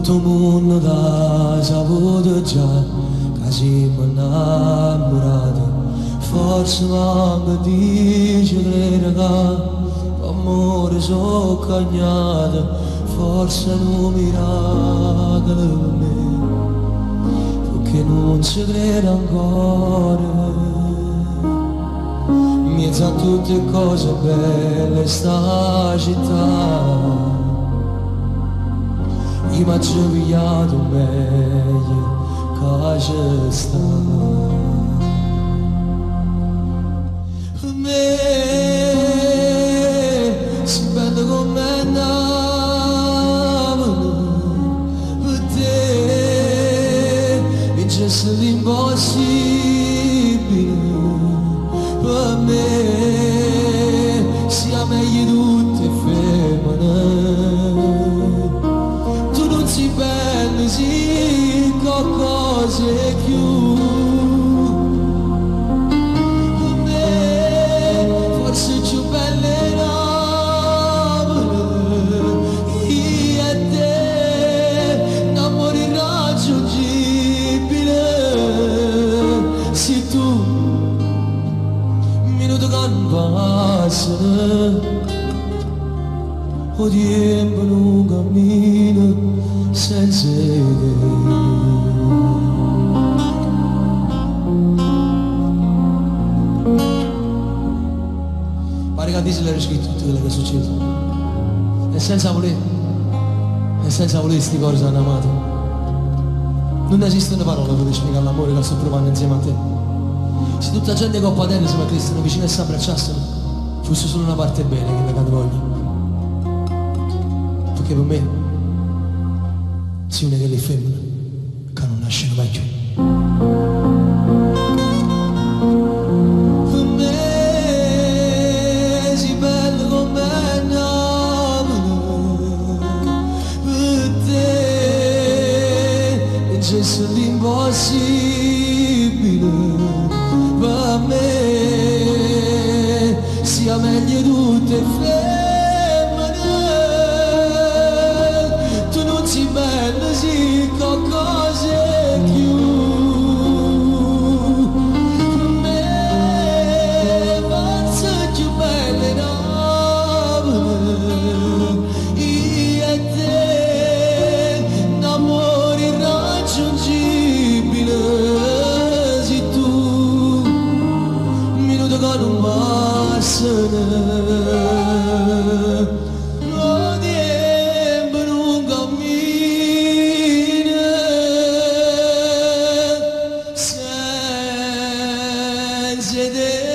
Tutto 'o munno t'ha saputo già ca simmo 'nnammurate. Forse manco Dio ce crede ca p'ammore so' cagnate. Forse è nu miracolo pe me, pecché nun ce credo ancora. 'Mmiez'a tutte 'e cose belle 'e 'sta città. Io m'aggio pigliato 'o meglio ca ce sta. Pe me si bella comm' 'e Napule, pe te vincesse l'impossibile, pe me si 'a meglio 'e tutt' 'e femmene. Tu nun si bella, si qualcosa 'e cchiù. Pe me forse cchiù bella 'e Napule, io e te, n'ammore irraggiungibile. Si tu, minuto ca nun passano, 'o tiempo nun cammina senza 'e te. Pare ca Dio se l'era scritto tutto chello ca succede. E senza vulè, e senza vulè sti core s'hanno amato. Nun esistono parole pe' te spiegà l'ammore ca sto pruvanno 'nzieme a te. Si tutta 'a gente 'e copp' 'a terra se mettessero vicino e s'abbracciassero, fosse sulo na parte 'e bene chella ca te voglio. Pecché pe' me si una 'e chelle femmene ca nun nasceno mai cchiù. Pe' me si bella comm' 'e Napule, pe' te vincesse l'impossibile, pe' me si 'a meglio 'e tutt' 'e femmene, tu nun si bella, si qualcosa 'e cchiù. Pe' me forse cchiù bella 'e Napule, io e te, n'ammore irraggiungibile, si tu, minuto ca nun passano, 'o tiempo nun cammina senza 'e te.